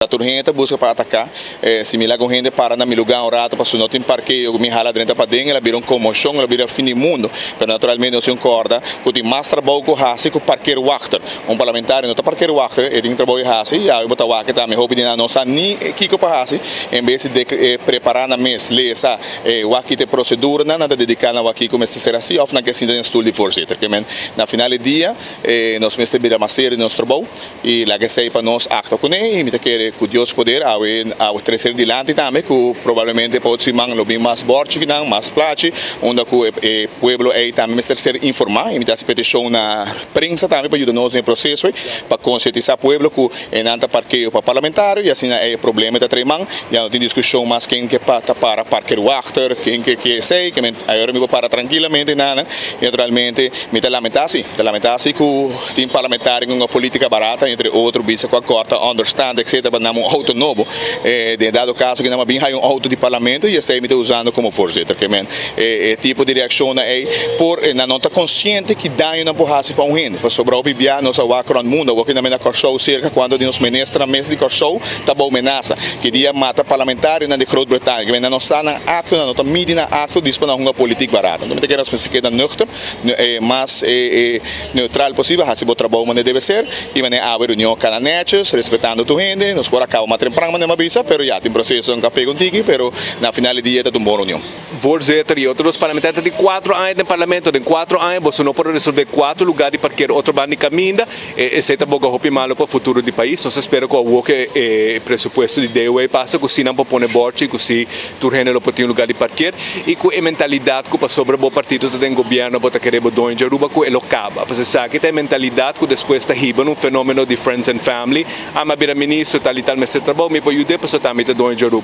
Tur hende ta busca pa ataca. Si mi laga un hende para na mi lugar un rato pasobra no tin parkeo cu mi hala drenta paden, el a bira un conmocion, el a bira fin di mundo. Pero naturalmente nos tin un corda cu tin mas trabou cu haci cu parkeerwachter. Un parlamentario no ta parkeerwachter, e tin trabou di haci y awe bo ta wak tambe hopi di nan no sa ni kico pa haci. En bes di prepara nan mes, lesa, wak ki ta e proceduranan, nan ta dedica nan wak kico mester ser haci of nan ke sinta den stoel di voorzitter. Ke men na final di dia nos mester bira mas serio den nos trabou. I laga esei pa nos aktua kuné, i mi ta kere ku Dios poder awe awe trese dilanti tambe ku probablemente pa otro siman lo bin mas bòrchikinan, mas plachi, unda ku e pueblo ei tambe mester ser informá. I mi ta hasi petishon na prensa tambe pa yuda nos den e proseso ei, pa konsientisá pueblo ku e nan ta parkeo pa parlamentario i asina ei e problema ta trae man. Ya no tin diskushon mas ken ke ta para parkerwachter, ken ke ke esei, ke men ayora mi por para trankilamente nan i naturalmente mi ta lamentá si, mi ta lamentá si ku tin parlamentario cu un politica barata, entre otro bisa cu a corta onderstand etc. Pa nan un auto nobo. Den dado caso cu nan a bin haya un auto di parlamento y esey mi ta usando como voorzitter. Ke men e tipo di reaccionnan ey por nan no ta consciente ki daño nan por haci pa un hende. Pasobra hopi bia nos a wak rond mundo, awor ki nan menda Corsou cerca cuando di nos ministernan mes di Corsou ta bou menasa. Ki dia mata parlamentarionan di Groot Britania. Ke men nan no sa nan acto, nan no ta midi nan acto dis pa nan hunga politic barata. Enton mi ta kere nos mester keda nuchter, mas neutral posibel, haci bo trabou manera debe ser y manera awe reunion cana netjes, respetando tur hende. Nos por a caba mas tempran manera mi a bisa, pero ya tin proceso a pega un tiki, pero na final di dia ta un bon reunion. Voorzitter y otro dos parlamentario ta tin cuatro aña den parlamento, den cuatro aña boso no por a resolve cuatro lugar di parkeer otro banda di caminda, esey ta boga hopi malo pa futuro di pais. Nos ta spera cu awo cu e presupuesto di DOW pasa cu si nan por pone borchi y cu si tur hende lo por tin un lugar di parkeer y cu e mentalidad cu pasobra bo partido ta den gobierno bo ta kere bo doño dje Aruba cu e lo caba. Pasobra esaki ta e mentalidad cu despues ta hiba na un fenomeno di friends and family, ah mi a bira ministro tal y tal mester trabou mi por yud'e pasobra ta mi ta doño dje Aruba.